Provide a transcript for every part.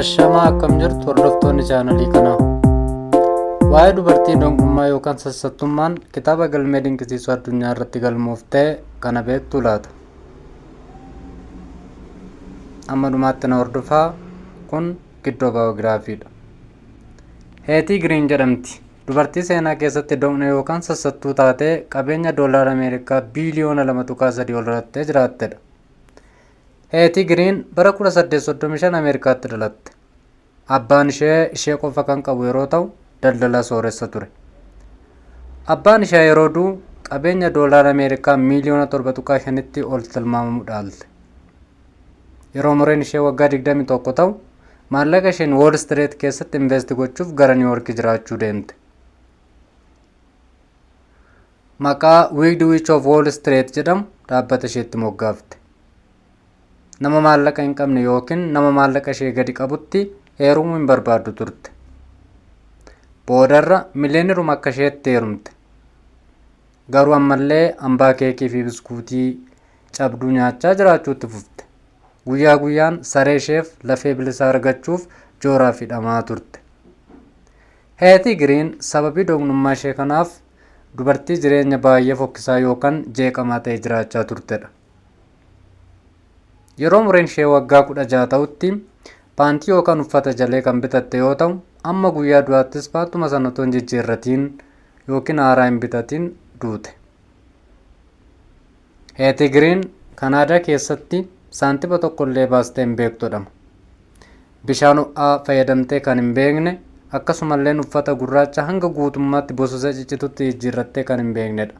Ashamaa akkam jirtu hordoftoonni chaanalii kanaa. Waa'ee dubartii doonqummaa yookaan sassattummaan kitaaba galmee dinqisiisoo addunyaa irratti galmooftee kana beektuu laata? Amma dhumaatti na hordofaa kun Giddoo Baayogiraafiidha. Heetii Giriin jedhamti. Dubartii seenaa keessatti doqna yookaan sassattuu taatee qabeenya doolaara Ameerikaa biiliyoona 2.3 ol horattee jiraattedha. Heetii Giriin bara 1835 Ameerikaatti dhalatte. Abbaan ishee ishee qofa kan qabu yeroo ta'u daldalaa sooressa ture. Abbaan ishee yeroo du'u qabeenya doolaara Ameerikaa miiliyoona 7.5tti ol tilmaamamu dhaalte. Yeroo umuriin ishee waggaa 21 ta'u maallaqa isheen Wall Street keessatti invest gochuuf gara New York jiraachuu deemte. Maqaa Wicked Witch of Wall Street jedhamu dhaabbata isheetti moggaafte. Nama maallaqa hin qabne yookiin nama maallaqa ishee gadi qabutti heerumuu hin barbaaddu turte. Boodarra miliyeeneruma akka isheetti heerumte. Garuu ammallee hambaa keekii fi biskuutii cabduu nyaachaa jiraachuutti fufte. Guyyaa guyyaan saree isheef lafee bilisaa argachuuf jooraa fi dhama'aa turte. Heetii Giriin sababii doqnummaa ishee kanaaf dubartii jireenya baay'ee fokkisaa yookaan jeeqamaa ta'e jiraachaa turtedha. Yeroo umuriin ishee waggaa 16 ta'utti paantii yookaan uffata jalee kan bitatte yoo ta'u, amma guyyaa du'aattis paantuma sana otoo hin jijjiirratiin yookiin haaraa hin bitatiin duute. Heetii Giriin Kanaadaa keessatti saantima tokko illee baastee hin beektu jedhama. Bishaan ho'aa fayyadamtee kan hin beekne akkasumalleen uffata gurraacha hanga guutummaatti bosose ciccitutti jijjiirrattee kan hin beeknedha.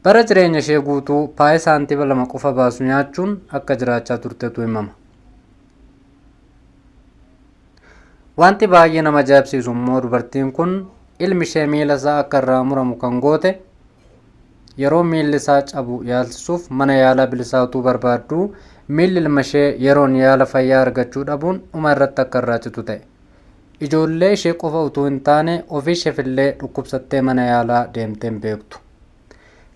Bara jireenya ishee guutuu paayii saantima 2 qofa baasu nyaachuun akka jiraachaa turtetu himama. Wanti baay'ee nama ajaa'ibsiisu immoo dubartiin kun ilmi ishee miila isaa akka irraa muramu kan goote yeroo miilli isaa cabu yaalsisuuf mana yaalaa bilisaa utuu barbaadduu miilli ilma ishee yeroon yaala fayyaa argachuu dhabuun dhuma irratti akka irraa citu ta'e. Ijoollee ishee qofa utuu hin taane ofii isheefillee dhukkubsattee mana yaalaa deemtee hin beektu.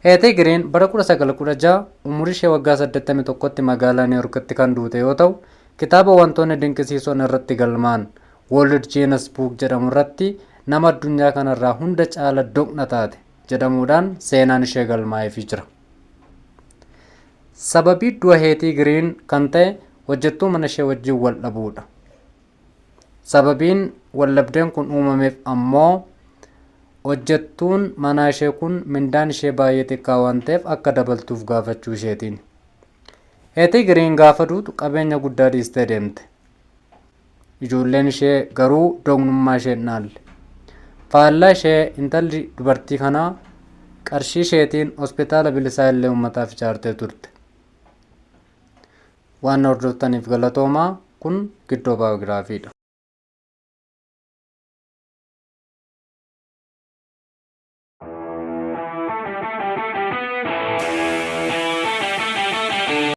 Heetii Giriin bara 1916 umurii ishee waggaa 81tti magaalaa Niiworkitti kan duute yoo ta'u, kitaaba wantoonni dinqisiisoon irratti galmaa'an World Genius Book jedhamu irratti nama addunyaa kanarraa hunda caala doqna taate jedhamuudhaan seenaan ishee galmaa'eefii jira. Sababii du'a Heetii Giriin kan ta'e hojjettuu mana ishee wajjin wal dhabuudha. Sababiin waldhabdeen kun uumameef ammoo hojjettuun manaa ishee kun mindaan ishee baay'ee xiqqaa waan ta'eef akka dabaltuuf gaafachuu isheetiin. Heetii Giriin gaafa duutu qabeenya guddaa dhiistee deemte. Ijoolleen ishee garuu doqnummaa ishee hin dhaalle. Faallaa ishee intalli dubartii kanaa qarshii isheetiin hospitaala bilisaa illee uummataaf ijaartee turte. Waan na hordoftaniif galatoomaa. Kun Giddoo Baayogiraafiidha.